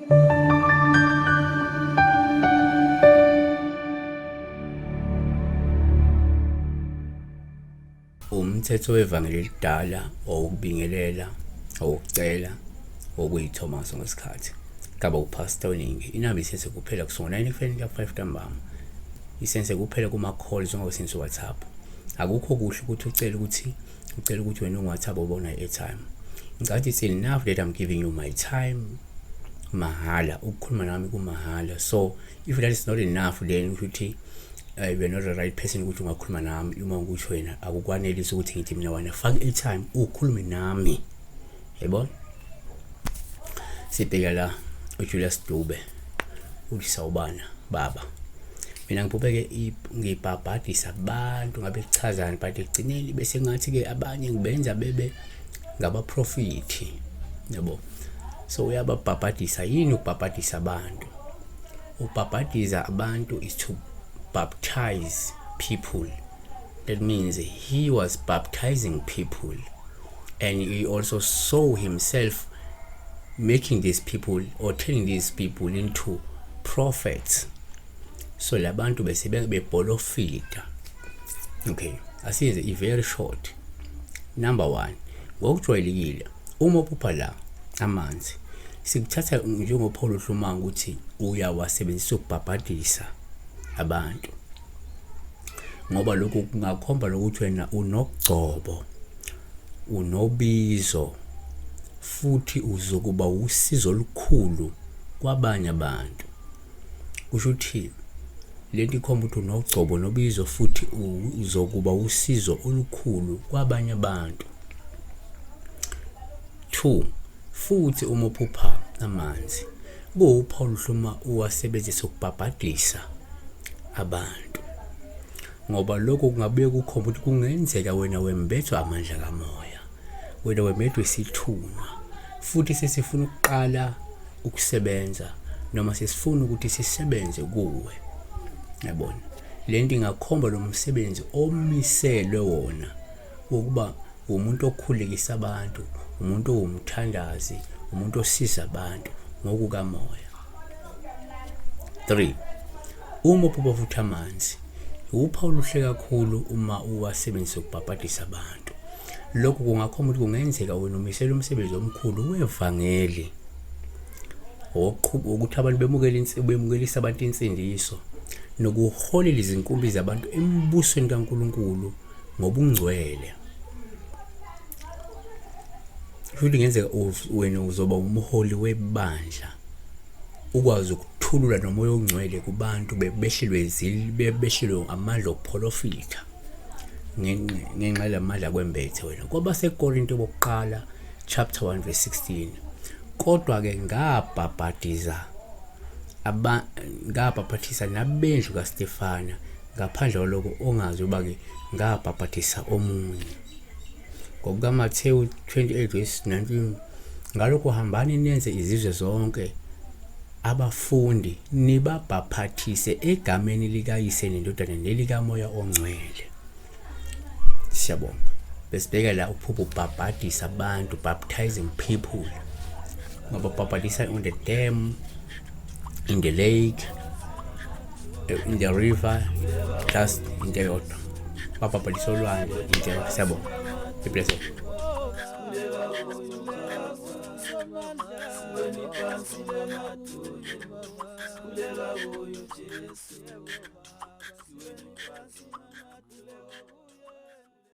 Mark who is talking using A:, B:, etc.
A: Umthetho wevangeli elidala owokubingelela, owokucela, owokuyithoba ngaso ngesikhathi. Kaba uPastor Oningi. Inamba isense kuphela kusuka ngo-9 ekuseni kuya ku-5 ntambama. Isense kuphela kuma-calls ungawusebenzisi uWhatsApp. Akukho kuhle ukuthi ucele ukuthi ucele ukuthi wena ungu-WhatsApp ubona i-airtime. Ngicabanga it's enough that I'm giving you my time mahhala, ukukhuluma nami kumahhala. So if that is not enough, then ukuthi you're not the right person ukuthi ungakhuluma nami. Uma ukuthi wena akukwanelisi ukuthi ngithi mina wena faka i-airtime ukhulume nami, yayibona. Sibheka la, uJulius Dube uthi, "Sawubana baba, mina ngiphuphe-ke ngibhabhadisa abantu. Ngabe kuchazani? But ekugcineni bese ngathi-ke abanye ngibenza bebe ngabaprofethi, yabo." So uyababhabhadisa. Yini ukubhabhadisa abantu? Ubhabhadiza abantu is to baptize people. That means he was baptizing people and he also saw himself making these people or turning these people into prophets. So labantu bese bebholofida. Okay, asiyenze i-very short. Number one, ngokujwayelekile uma uphupha la amanzi, sikuthatha njengoPaul Hlumanga ukuthi uyawasebenzisa ukubhabhadisa abantu, ngoba lokhu kungakhomba lokuthi wena unogcobo, unobizo, futhi uzokuba usizo olukhulu kwabanye abantu. Kusho ukuthi lento ikhomba ukuthi unogcobo nobizo futhi uzokuba usizo olukhulu kwabanye abantu. 2, futhi uma uphupha amanzi kuwuphawu oluhluma uwasebenzisa ukubhabhadisa abantu, ngoba lokho kungabuye kukhomba ukuthi kungenzeka wena wembethwa amandla kamoya, wena wembethwe isithunywa futhi sesifuna ukuqala ukusebenza noma sesifuna ukuthi sisebenze kuwe, yabona. Lento ingakhomba lo msebenzi omiselwe wona wokuba umuntu okhulekisa abantu, umuntu owumthandazi, umuntu osiza abantu ngokukamoya. 3, uma uphupha futhi amanzi, uphawu oluhle kakhulu uma uwasebenzisa ukubhabhadisa abantu. Lokhu kungakhomba ukuthi kungenzeka wena umisela umsebenzi omkhulu wevangeli wokuthi abantu bemukele, bemukelisa abantu insindiso nokuholela izinkumbi zabantu embusweni kaNkulunkulu ngobungcwele. Futhi kungenzeka wena uzoba umholi webandla, ukwazi ukuthulula nomoya ongcwele kubantu, behlelwe behlelwe amandla okuprofitha ngenxa yalamandla kwembethe wena. KwabaseKorinto bokuqala chapter 1 verse 16, "Kodwa ke ngabhabhadiza aba ngabhabhathisa nabendlu kaStefana, ngaphandle kwaloko ongazi uba ke ngabhabhathisa omunye." NgokukaMathewu 28 verse 19, "Ngalokho hambani nenze izizwe zonke abafundi, nibabhaphathise egameni likaYise neNdodana nelikaMoya oNgcwele." Siyabonga. Besibheka la uphupho ubhabhadisa abantu, baptizing people. Ngababhabhadisa on the dam, in the lake, in the river, just into eyodwa, babhabhadisa olwandle, into eyodwa. Siyabonga. Be blessed.
B: Khuleka kuyo Jesu.